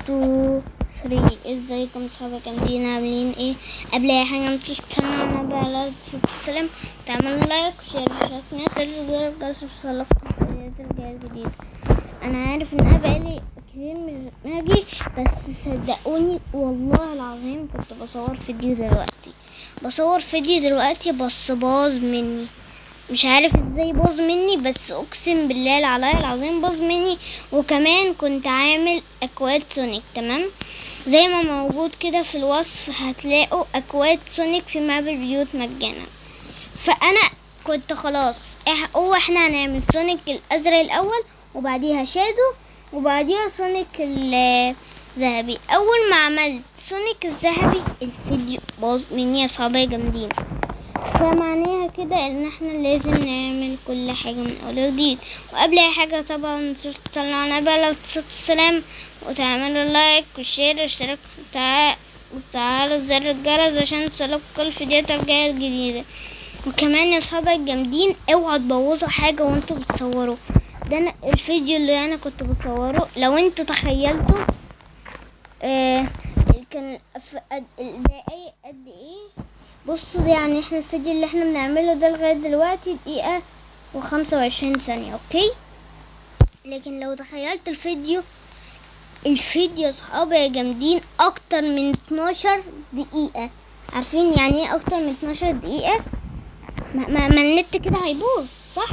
2 3. ازيكم صحابي جامدين؟ عاملين ايه؟ قبل اي حاجه متنسوش تشتركوا النبي عليه الصلاه والسلام، تعملوا like و share وشاركنا وتفعلوا الجرس عشان يوصلكم الفيديوهات الجايه الجديده. انا عارف ان انا بقالي كتير مش باجي، بس صدقوني والله العظيم كنت بصور فيديو دلوقتي، بصور فيديو دلوقتي بس باظ مني، مش عارف ازاي باظ مني، بس اقسم بالله العلي العظيم باظ مني. وكمان كنت عامل اكواد سونيك، تمام؟ زي ما موجود كده في الوصف هتلاقوا اكواد سونيك في map البيوت مجانا. فانا كنت خلاص، هو احنا هنعمل سونيك الازرق الاول، وبعديها شادو، وبعديها سونيك الذهبي. اول ما عملت سونيك الذهبي الفيديو باظ مني يا صحابي جامدين. فمعناها كده ان احنا لازم نعمل كل حاجة من اول وجديد. وقبل اي حاجة طبعا متنسوش تصلوا على النبي عليه الصلاة والسلام، وتعملوا like و share واشتراك وتفعلوا زر الجرس عشان تصلكوا كل الفيديوهات الجاية الجديدة. وكمان يا صحابي الجامدين اوعوا تبوظوا حاجة وانتوا بتصوروا. ده انا الفيديو اللي انا كنت بصوره لو انتوا تخيلتوا، كان في الدقايق قد ايه. بصوا احنا الفيديو اللي احنا بنعمله ده لغاية دلوقتي دقيقة وخمسة وعشرين ثانية، okay؟ لكن لو تخيلت الفيديو يا صحابي يا جامدين اكتر من 12 دقيقة. عارفين يعني ايه اكتر من 12 دقيقة؟ ما النت كده هيبوظ، صح؟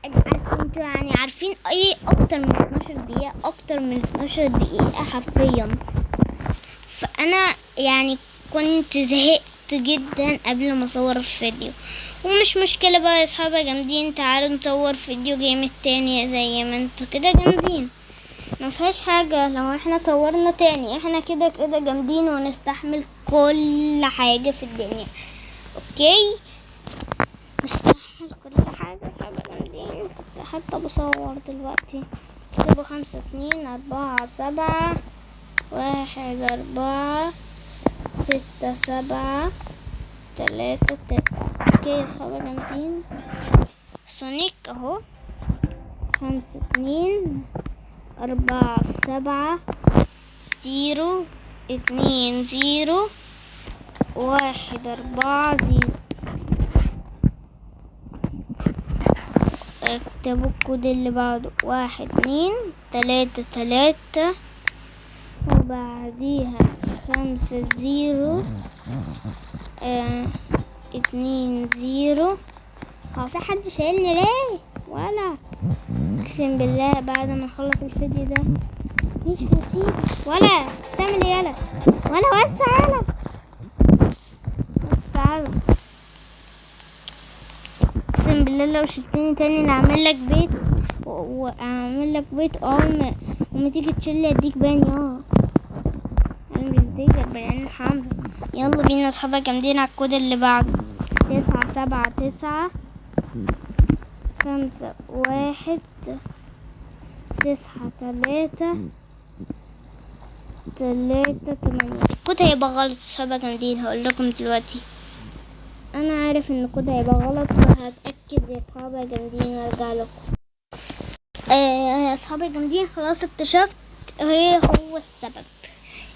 انتوا عارفين ايه اكتر من 12 دقيقة؟ اكتر من 12 دقيقة حرفيا. فانا كنت زهقت جدا قبل ما اصور الفيديو، ومش مشكلة بقى يا اصحابي يا جامدين، تعالوا نصور فيديو game التاني زي ما انتوا كده جامدين، ما فيهاش حاجة لو احنا صورنا تاني، احنا كده كده جامدين ونستحمل كل حاجة في الدنيا، okay؟ نستحمل كل حاجة يا اصحابي يا جامدين. كنت حتى بصور دلوقتي. اكتبوا 5 2 4 7 1 4 6 7 3 9. okay يا اصحابي جامدين، سونيك اهو، 5 2 4 7 0 2 0 1 4 0. اكتبوا الكود اللي بعده 1 2 3 3، وبعديها 5 0، 2 0. هو في حد شايلني ليه؟ ولا اقسم بالله بعد ما اخلص الفيديو ده مش هسيبك. ولا تعمل ايه؟ يلا ولا وسع، يلا وسع، يلا. اقسم بالله لو شلتني تاني انا اعمل لك بيت واعمل لك بيت، وما تيجي تشيل اديك باني. انا مش بديك بالعين الحمرا. يلا بينا يا اصحابي جامدين على الكود اللي بعده، 9 7 9 5 1 9 3 3 8. الكود هيبقى غلط يا اصحابي جامدين، هقول لكم دلوقتي. انا عارف ان الكود هيبقى غلط فهتأكد يا اصحابي جامدين وارجع لكم. يا اصحابي جامدين خلاص اكتشفت ايه هو السبب.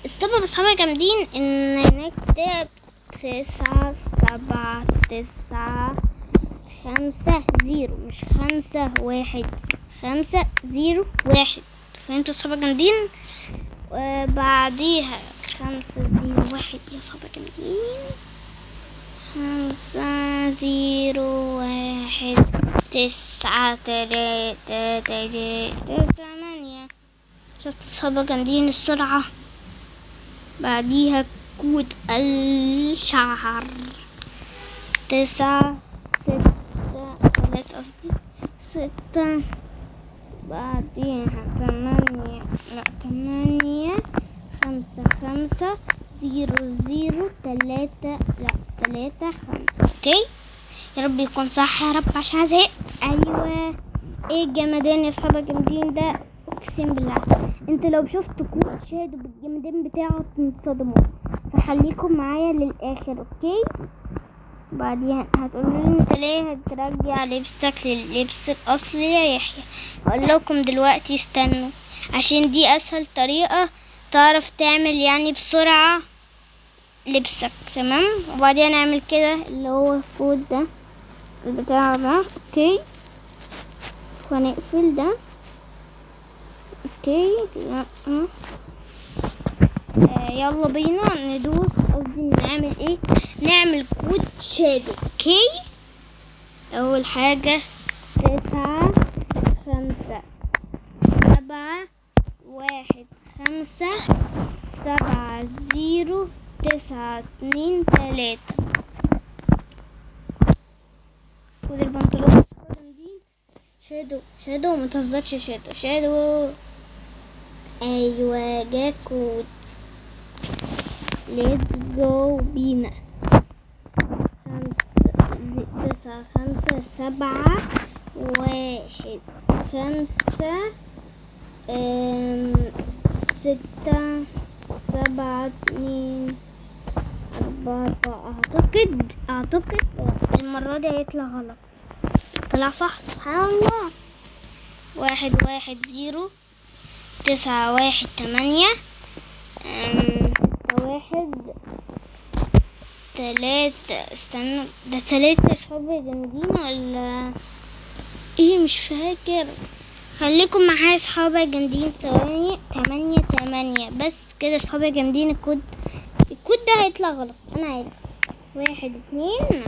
السبب يا اصحابي جامدين ان نكتب 9 7 9 5 0، مش 5 1، 5 0 1. فهمتوا يا اصحابي جامدين؟ وبعديها 5 0 1 يا اصحابي جامدين، 5 0 1 9 3 3 8. شفت اصحابي جامدين السرعة؟ بعديها كود الشعر 9 6 3 قصدي 6، بعديها 8، لا 8 5 5 0 0 3، لا 3 5. okay يا رب يكون صح يا رب عشان ازهق. ايوه ايه الجمدان يا اصحابي الجامدين ده، اقسم بالله انت لو شفت كود شادو بالجمدان بتاعه تنصدموا. فخليكم معايا للاخر okay. بعديها هتقولوا لي انت ليه هترجع لبسك لللبس الاصلي يا يحيى؟ هقول لكم دلوقتي استنوا، عشان دي اسهل طريقة تعرف تعمل يعني بسرعة لبسك، تمام. وبعدين نعمل كده اللي هو الكود ده البتاع ده، okay. وهنقفل ده، okay. لا. يلا بينا ندوس، قصدي نعمل ايه، نعمل كود شادو، okay. اول حاجة 9 5 7 1 5 7 0 9 2 3. كود البنطلون شادو، شادو ما تهزرش، شادو شادو. ايوه جا كود، let's go بينا. 5 9 5 7 1 5 6 7 2 4. أعتقد المرة دي هيطلع غلط، طلع صح سبحان الله. 1 1 0 9 1 8 6 1 3. استنى، ده 3 صحابي جامدين ولا ايه؟ مش فاكر. خليكم معايا صحابي جامدين ثواني. 8 8 بس كده صحابي جامدين. الكود ده هيطلع غلط انا عارف. 1 2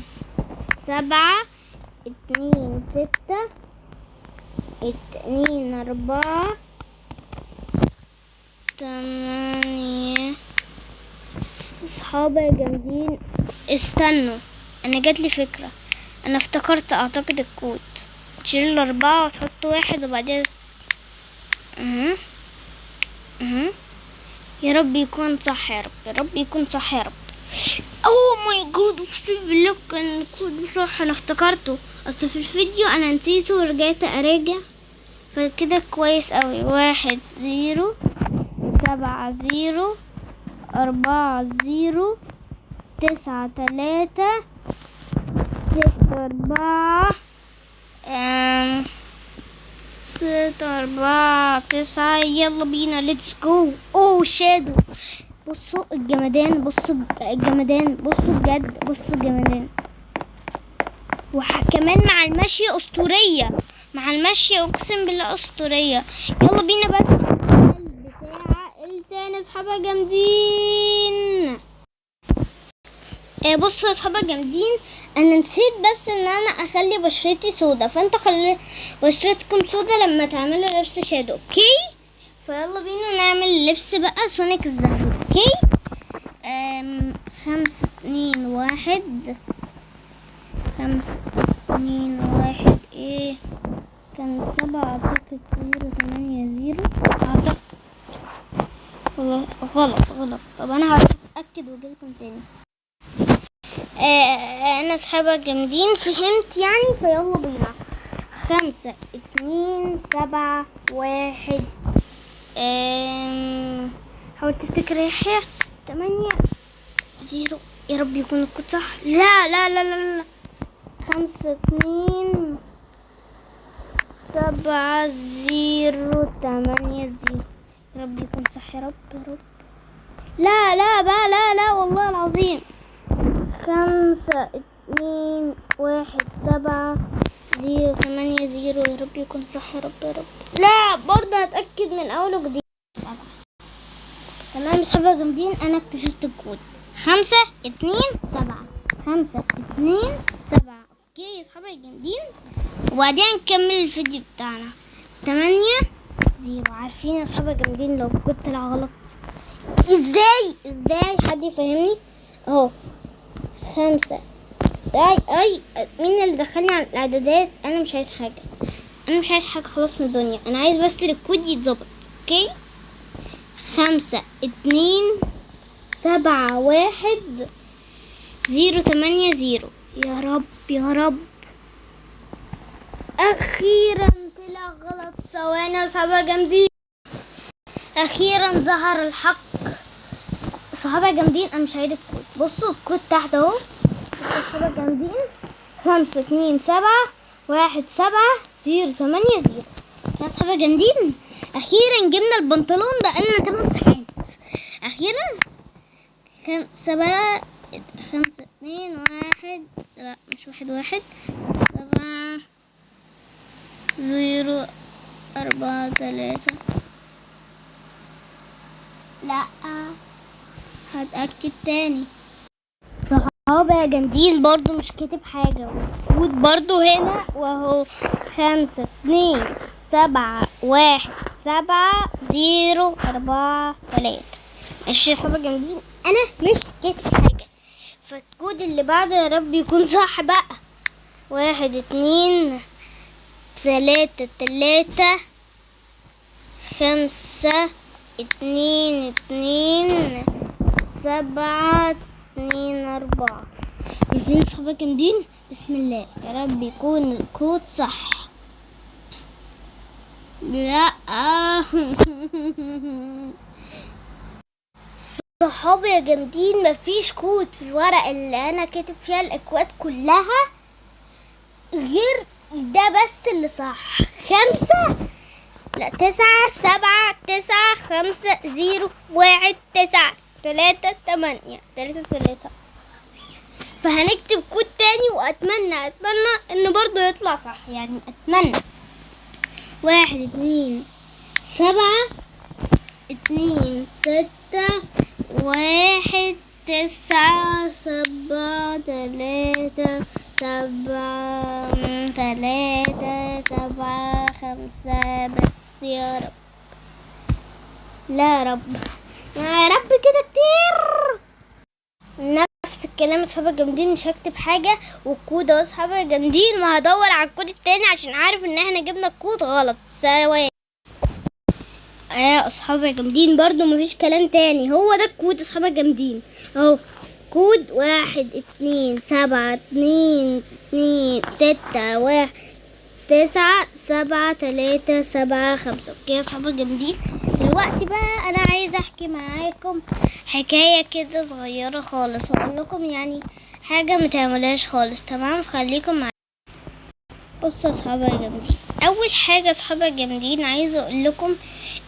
7 2 6 2 4 8. صحابي جامدين استنوا، انا جاتلي فكرة، انا افتكرت اعتقد الكود. تشيل الأربعة وتحط 1 وبعدين يا رب يكون صح، يا رب يا رب يكون صح يا رب. oh my God، اقسم بالله كان الكود صح، انا افتكرته، اصل في الفيديو انا نسيته ورجعت اراجع، فكده كويس قوي. 1 0 7 0 4 0 9 3 6 4 6 4 9. يلا بينا let's go. oh شادو، بصوا الجمدان، بصوا الجمدان، بصوا بجد، بصوا الجمدان. وكمان مع المشي أسطورية، مع المشي أقسم بالله أسطورية. يلا بينا بس البتاع التاني أصحابها جامدين. بصوا يا أصحابها جامدين، أنا نسيت بس إن أنا أخلي بشرتي سودا، فأنتوا خلي بشرتكم سودا لما تعملوا لبس شادو، okay؟ فيلا بينا نعمل لبس بقى سونيك الذهبي، okay؟ 5 2 1 5 2 1 ايه كان 7 اعتقد 0 8 0 اعتقد. والله غلط غلط. طب انا هتأكد واجيلكم تاني. انا اصحابي جامدين فهمت يعني، فيلا بينا. 5 2 7 1 حاول تفتكر يا يحيى. 8 0 يا رب يكون الكود صح. لا لا لا لا لا. 5 2 7 0 8 0 يا رب يكون صح، يا رب يا رب. لا لا بقى، لا لا والله العظيم. 5 2 1 7 0 8 0 يا رب يكون صح، يا رب يا رب. لا برضه هتأكد من أول وجديد. 7 تمام 7 جامدين. أنا اكتشفت الكود. 5 2 7 5 2 7. okay يا صحابي الجامدين، وبعدين نكمل الفيديو بتاعنا. 8 0. عارفين يا صحابي الجامدين لو كنت طلع غلط ازاي؟ ازاي حد يفهمني؟ اهو 5. اي اي مين اللي دخلني على الاعدادات؟ انا مش عايز حاجه، انا مش عايز حاجه خلاص من الدنيا، انا عايز بس الكود يتظبط. okay 5 2 7 1 0 8 0. يا رب يا رب، اخيرا طلع غلط. ثواني يا صحابه جامدين، اخيرا ظهر الحق. صحابه جامدين، انا مش هعيد الكود. بصوا الكود تحت اهو. بصوا صحابه جامدين، 5 2 7 1 7 0 8 0. يا صحابه جامدين، اخيرا جبنا البنطلون. بقالنا 8 ساعات. 7 5 2 1، لا مش 1 1، 7 0 4 3. لا هتأكد تاني. صحابي يا جامدين برضو مش كاتب حاجة، والكود برضو هنا وهو 5 2 7 1 7 0 4 3. ماشي يا صحابي جامدين، انا مش كاتب حاجة، فالكود اللي بعده يا رب يكون صح بقى. 1 2 3 3 5 2 2 7 2 4. عايزين صحابي جامدين، بسم الله يا رب يكون الكود صح. لا صحابي يا جامدين مفيش كود في الورق اللي انا كاتب فيها الاكواد كلها غير ده بس اللي صح. 5 لا 9 7 9 5 0 1 9 3 8 3 3. فهنكتب كود تاني، واتمنى انه برضو يطلع صح، يعني اتمنى. 1 2 7 2 6 1 9 7 3 7 3 7 5. بس يا رب، لا يا رب، يا رب كده كتير. نفس الكلام اصحابي الجامدين، مش هكتب حاجة، والكود اهو اصحابي الجامدين، وهدور على الكود التاني عشان عارف ان احنا جبنا الكود غلط. سواء يا اصحابي الجامدين برضو مفيش كلام تاني، هو ده الكود اصحابي الجامدين اهو. كود 1 2 7 2 2 6 1 9 7 3 7 5. okay يا اصحابي الجامدين، دلوقتي بقى انا عايزه احكي معاكم حكايه كده صغيره خالص، واقول لكم يعني حاجه ما تعملهاش خالص، تمام؟ خليكم معايا. بصوا يا اصحابي الجامدين، اول حاجه يا اصحابي الجامدين عايزه اقول لكم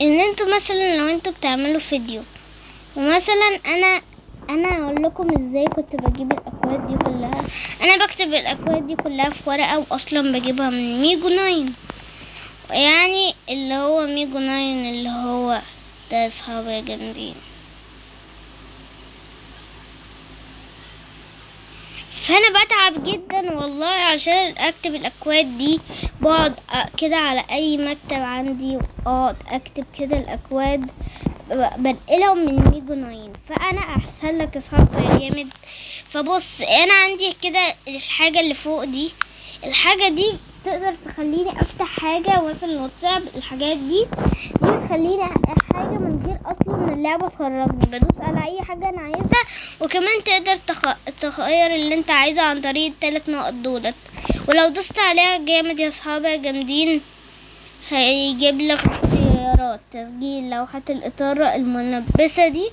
ان انتوا مثلا لو انتوا بتعملوا فيديو، ومثلا انا اقول لكم ازاي كنت بجيب الاكواد دي كلها. انا بكتب الاكواد دي كلها في ورقه، واصلا بجيبها من ميجو 9، يعني اللي هو ميجو 9 اللي هو ده يا اصحابي الجامدين. فانا بتعب جدا والله عشان اكتب الاكواد دي، بقعد كده على اي مكتب عندي واقعد اكتب كده الاكواد، بنقلهم من ميجو 9. فانا احسن لك يا صاحبي يا جامد. فبص انا عندي كده الحاجه اللي فوق دي، الحاجه دي تقدر تخليني افتح حاجه مثلا الواتساب، الحاجات دي بتخليني حاجه من غير اصلا ان اللعبه تخرجني، بدوس على اي حاجه انا عايزها. وكمان تقدر تغير اللي انت عايزه عن طريق الثلاث نقط دولت، ولو دوست عليها جامد يا اصحابي يا جامدين هيجيب لك اختيارات تسجيل لوحة الإطارة المنبسة دي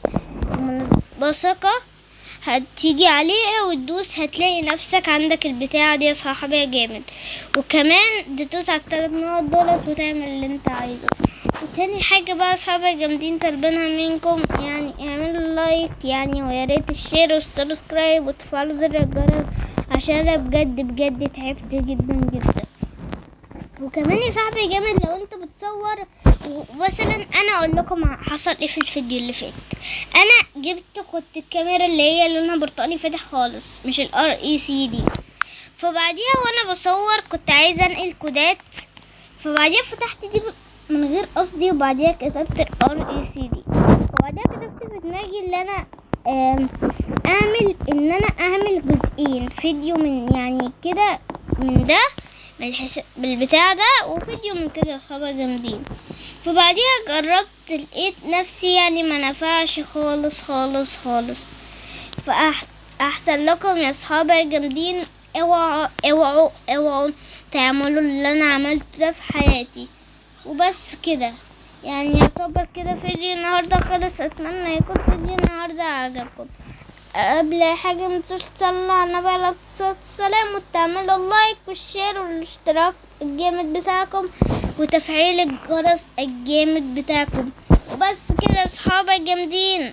المنبثقة، هتيجي عليها وتدوس هتلاقي نفسك عندك البتاعة دي يا صاحبي يا جامد. وكمان تدوس على الثلاث نقط دولت وتعمل اللي انت عايزه. وتاني حاجة بقى يا صحابي الجامدين طالبينها منكم، يعني اعملوا like يعني، ويا ريت ال share وال subscribe وتفعلوا زر الجرس عشان انا بجد بجد تعبت جدا جدا. وكمان يا صاحبي جامد لو انت بتصور، ومثلا انا اقول لكم حصل ايه في الفيديو اللي فات. انا جبت كنت الكاميرا اللي هي لونها برتقاني فاتح خالص، مش ال REC دي. فبعديها وانا بصور كنت عايزه انقل كودات، فبعديها فتحت دي من غير قصدي، وبعديها كتبت ال REC دي، وبعديها كتبت في دماغي ان انا اعمل ان انا اعمل جزئين فيديو من يعني كده من ده من بالبتاع ده، وفيديو من كده يا صحابي جامدين. فبعديها جربت لقيت نفسي يعني ما نفعش خالص خالص خالص. فأحسن لكم يا صحابي الجامدين، اوعوا اوعوا اوعوا تعملوا اللي انا عملته ده في حياتي. وبس كده يعني يعتبر كده فيديو النهارده خلص. اتمنى يكون فيديو النهارده عجبكم. قبل حاجه ما تنسوش تصلوا على النبي عليه الصلاه والسلام، وتعملوا like وال share والاشتراك الجامد بتاعكم وتفعيل الجرس الجامد بتاعكم. وبس كده يا صحابي الجامدين.